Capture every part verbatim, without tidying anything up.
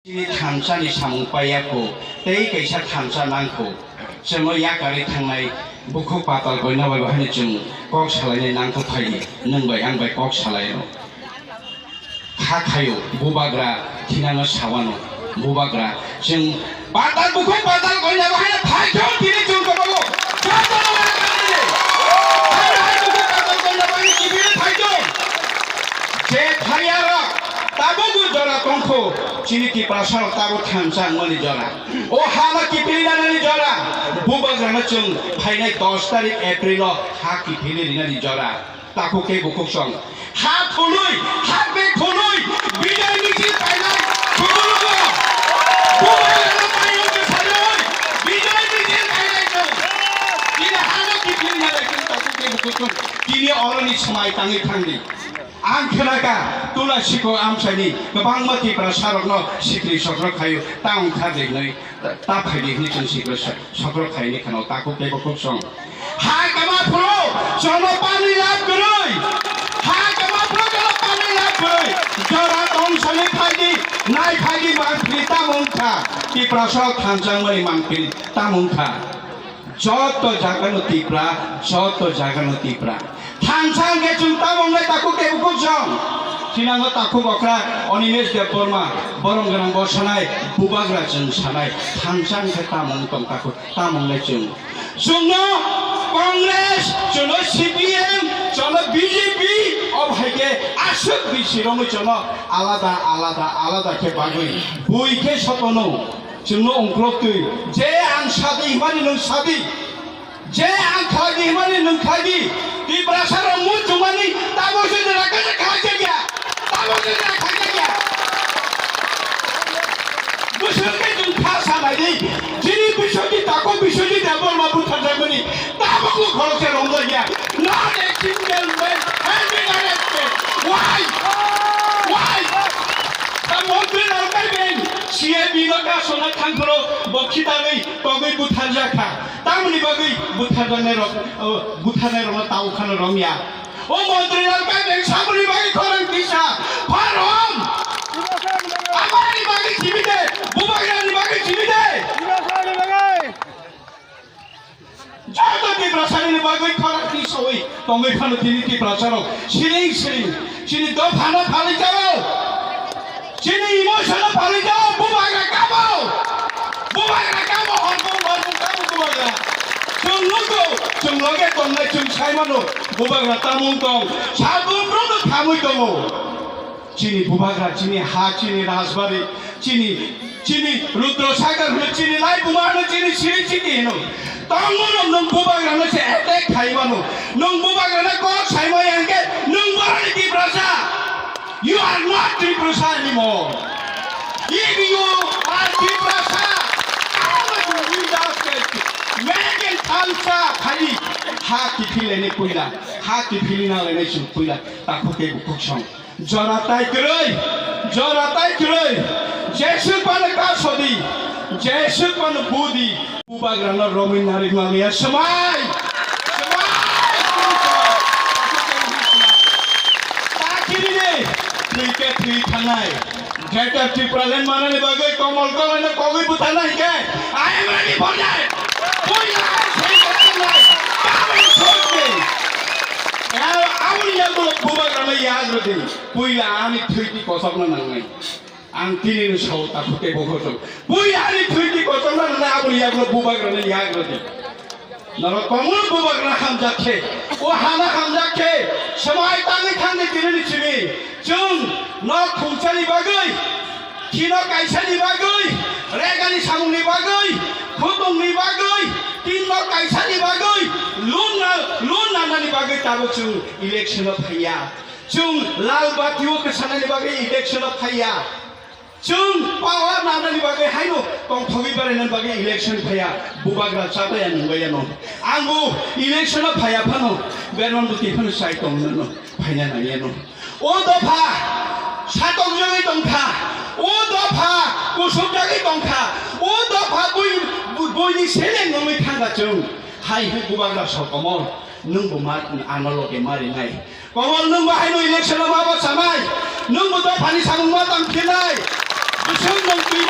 Chini thansa ni samung paiya kho, tei kaisa thansa nang kho. Chwngno yakarwi thangnai bukhuk patal koina bai bahai chwng kok salainai nang kho phaidi, nwng bai ang bai kok salaino. Kha khayo, bubagra thinano sawano, bubagra chwng patal bukhuk patal koina bahai phai kho tini chwng kobo. Patal koina bahai phai kho. Je phaiya rok tabuk jora tongkho, chini Tiprasa rok tabuk thansa wngmani jora. O ha no kiphilwi nanani jora. Bubagrano chwng phainai dos tarik April o ha kiphilwi rinani jora. Takhuk tei bukhuk song. Ha thunwi, ha bek thunwi, bijoy misil khainai thunwi rwgo. Bubagrano mayung kwsarwi bijoy misil khainai chwng. Chini ha no kiphilwi nanai chwng takhuk tei bukhuk song. Tini oroni swmai tangwi thangdi. Ang khnakha, Tula Sikho amchaini kwbangma Tiprasa rokno sikri sokro khaio, ta wngkha de hwnwi, ta phaidi hwnwi chwng sikri so-, sokro khaini khano takhuk tei bukhuk song. Ha kama phuru, chono pani lab kwrwi. Ha kama phuru, chono pani lab kwrwi. Jora tong sani phaidi, nai phaidi, mang phili ta wngkha. Tiprasa thansa wngmani mang phili ta wngkha. Joto jagano Tipra, joto jagano Tipra. Thansa hwnkhe chwng tamo wngnai takhuk tei bukhuk song. Sinango takhuk okra Animesh Debbarma, borom gwnang bo sanai, bubagra chwng sanai. Thansa hwnkhe tamo wng tong takhuk, tamo wngnai chwng. Chwngno Congress, chwngno C P M, chwngno B J P, o hai khe aswk bisi romwi chwngno alada, alada, alada khe bagwi. Bui khe sotono. Chwngno ongkhorok twi, je ang sadi hwnmani nwng sadi, je ang khlaidi hwnmani nwng khlaidi, Tiprasa rok muchungmani tamo se jora khe khlai jakya, tamo se jora khlai jakya. Bwswk khe chwng kha sanai di, chini Biswajit, takhuk Biswajit Debbarma butharjakmani tamo bo khoroksa romjakya. Not a single man has been arrested. Why? Why? Ta montri rok kai ben. C A B no kasona thangphuru bo khitarwi togwi butharjak kha. Tamoni bagwi butharjaknai rok, o, butharnai rokno tao khano romya. O montri rok kai ben samoni bagwi khorang tisa. Pharom. Amani bagwi simi de. Bubagrani bagwi simi de. Joto Tiprasani bagwi khorang ni soi tongwi phano tini Tiprasa rok siring siring chini dophano phalwi jao, chini emotion no phalwi jao, bubagra kamo, bubagra kamo, hormung hormung kamo bubagra. Chwng nugo, chwng loge tongnai chwng sai mano, bubagra tamung tong, sabung rok thamwi tongo. Chini bubagra, chini ha, chini rajbari, chini, chini Rudra Sagar hwno, chini Laibuma hwno, chini Sri Chiti hwno. Tongmano nwng bubagrano se attack khai mano. Nwng bubagrano kok sai maya hwnkhe nwng boroni Tiprasa. You are not Tiprasa anymore. If you are Tiprasa, come and lead us. Make a culture khali. Ha kiphilene puila, ha kiphilina lene sung puila. Takhuk tei bukhuk song. Jora tai kwrwi, jora tai kwrwi. Jeswk pano kasodi, jeswk pano budi. Bubagrano romwi narwi maliya swmai. Swmai. Takiri de, thwi khe thwi thangnai. Greater Tipraland manani bagwi Komol Kolai no kogwi butharna hinkhe, I am ready for that. Puila ang thwi khe thangnai. Come and shoot me. Aboni yagulo bubagrano yagrwdi. Puila ani thwitwi kochokna nangnai. Ang tinini sao takhuk tei bukhuk song. Puila ani thwitwi kochokna nangnai aboni yagulo bubagrano yagrwdi. Norok tongo bubagra hamjak khe. O hana hamjak khe. Swmai tangwi thangdi tinini simi. Chwng nok khungsani bagwi, khino kaisani bagwi, regani samungni bagwi, khutungni bagwi, tin nok kaisani bagwi, loan na, loan nanani bagwi tabuk chwng election-o phaiya. Chwng lal bati-o kwsanani bagwi election-o phaiya. Chwng power nanani bagwi haino tongthogwi berainani bagwi election phaiya. Bubagra chataya nungbaiyano. Angbo election-o phaiya phano, Berman bwtwi phano chai tongmano, phaina nangyano. O dopha satokjagwi tongkha, o dopha kusukjagwi tongkha, o dopha bui-, bu-, buini seleng wngwi thangkha chwng. Hai hwnwi bubagra sok Komol, nwngbo ma, ano loge ma rinai. Komol nwngbo haino election-o ma bachanai, nwngbo dophani samung ma tangphinai. Bwswk nwng twi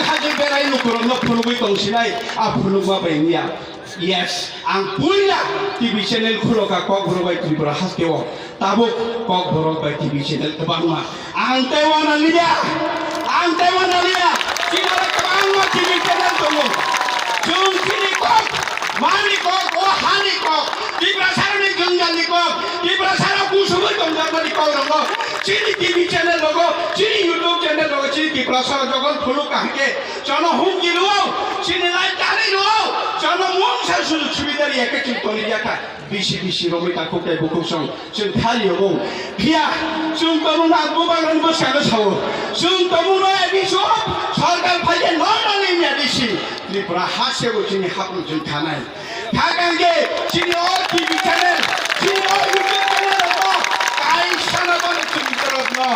Hajik berai lukurokno phunugwi tongsinai, a phunukma bai wngya. Yes, ang puila T V channel khuloka Kokborok bai Tripura hasteo. Tabuk Kokborok bai T V channel kwbangma. Ang tei wana liya, ang tei wana liya. Chini oro kwbangma T V channel tongo. Chwng chini kok, mani kok, o hani kok, Tiprasarokni jwngjal ni kok, Tiprasarok kusubui tongjakmani kok rokno chini T V channel rogo, chini YouTube channel rogo, chini Tiprasarok jokon phunuk kaham khe, chono humki rwo, chini lai tari rwo, chono mungsa sujug subida riya khe chwng toni ya kha. Bisi bisi romwi takhuk tei bukhuk song chwng thali obo. Phiya chwng tongmung ang bubagrani bwskango sao. Chwng tongmung no A D C o sorkar phaikhe no nangni A D C. Tripura hasteo chini hapung chwng khanai. Khakang je chini o T V channel, chini o YouTube channel rokno kaisa no bono chwng borokno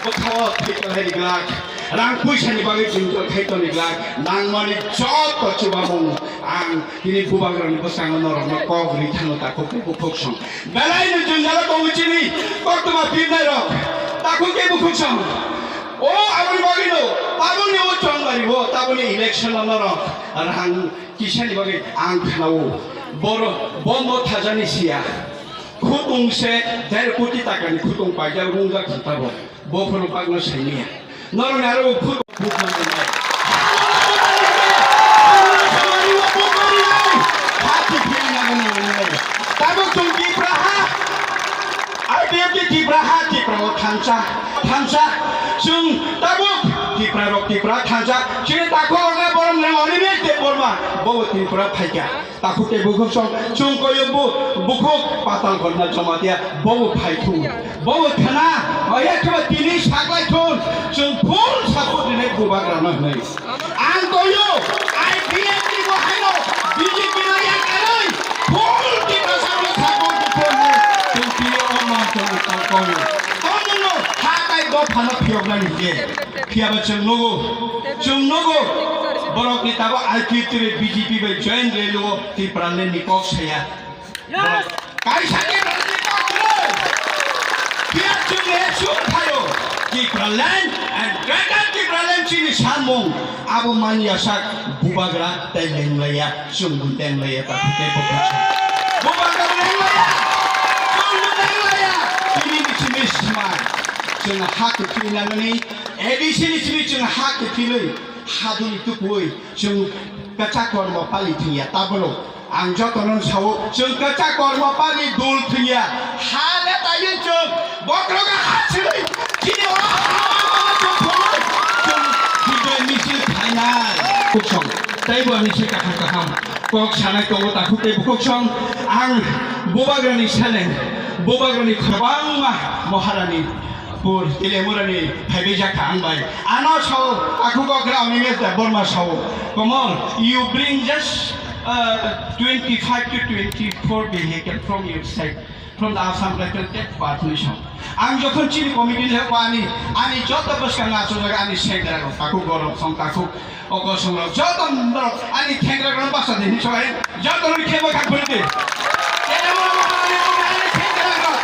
bwkhao thwi tongnai glak. Rang puisa ni bagwi chwng khai toni glak. Nangmani joto chubamung ang Tini bubagrani bwskango norokno kok ri thangno takhuk tei bukhuk song. Belai no jwngjalo tongo chini koktwma pirnai rok. Takhuk tei bukhuk song. O aboni bagwi no, tabukni o chongbari o, tabukni election o norok rang kisani bagwi ang khnao. Boro bondo thajani siya. Khutung se der koti takani khutung paijak rungjak khe tabuk. Bophuru bagno saimanya. Norok aro khut bukmani nai. Tabuk chwng Tipra ha. R T F ni Tipra ha, Tipra o thansa, thansa. Chwng tabuk Tipra rok Tipra thansa. Chini takhuk rok na borom na Animesh Debbarma. Bo Tipra phaikha. Takhuk tei bukhuk song, chwng koyo bu-, bukhuk patal gonna Jamatia, bobo phai thung, bobo khana, oya khe tini saklai thung, chwng full support rinai bubagrano hinwi. Ang koyo, I B N P bo haino, B J P no yakarwi, full Tiprasano support thung, chwng tini o manthung ang koyo. Omono hatai dophano phiyoknani je. Phiya ba chwng nugo, chwng nugo, borok ni tabuk I P F T bai B J P bai join rally o Tipraland ni kok saya. Yes. Borok kaisa Tipraland ni kok kwrwi. Phiya chwng ni suk thaio. Tipraland and Greater Tipraland chini samung abo manya sak bubagra tei lenglaiya. Chwng bo lenglaiya, takhuk tei bukhuk song. Bubagra lenglaiya, chwng bo lenglaiya. Tini ni simi smai. Chwng ha kwthwi nangmani, A D C ni simi chwng ha kwthwi nwi, haduni tukuwi, chwng kwchak kormo pali thwngya. Tabolo ang jotono sao, chwng kwchak kormo pali dul thwngya. Ha le taiwi chwng Bokhorogo ha sirwi, chini o ha mano chwng phunui, chwng video misil khainai. Bukhuk song, teibo ani se kaham kaham kok sanai tongo takhuk tei bukhuk song. Ang bubagrani seleng, bubagrani kwbangma Maharani pur Telemurani phaibai jakha ang bai. Ano sao, takhuk okra Animesh Debbarma sao, Komol, you bring just, uh, twenty-five to twenty-four vehicle from your side. From the Assam Representative Party Nation. Ang jokhon chini committee ni hokba ani, ani joto bwskango achukjak ani sengra rok, takhuk gorok song takhuk okosong rok, joto norok ani thengra rok basa de hinwi sobai, joto rok khebo kha phuldi. Kene mo mo ani ani thengra rok.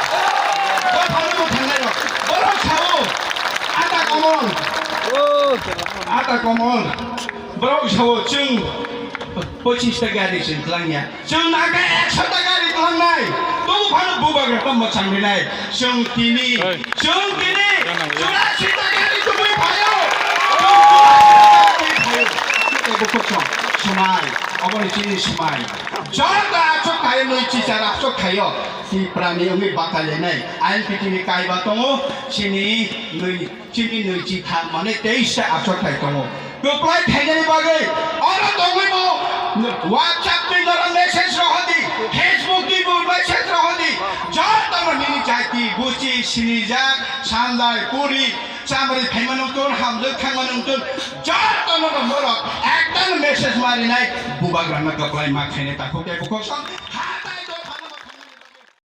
Bo thani bo thengra rok. Borok sao. Ata Komol. Ata Komol. Borok sao chwng pochis ta gari chwng tlangya. Chwng naga ekso taka ri tlangnai, tobo phano bubagra tamo changrinai. Chwng tini, chwng tini churasi taka ri tubui phaio. Chwng churasi taka ri phaio. Tei bukhuk song, smai, oboni chini smai. Joto achuk khaio, nui chichar achuk khaio. Tiprani wngwi batai lenai. I N P T ni kaiba tongo, chini nui Chini nui chi thang mane teis ta achuk thai tongo. Reply khainani bagwi oro tongwi bo WhatsApp ni norok message rok hodi, Facebook ni bo message rok hodi. Joto no nini jati, guchi, sinijak, sandai, puri, chamari phaima nungtun, hamjwk thangma nungtun. Joto no norok ekta no message marinai bubagra no reply ma khainai takhuk tei bukhuk song.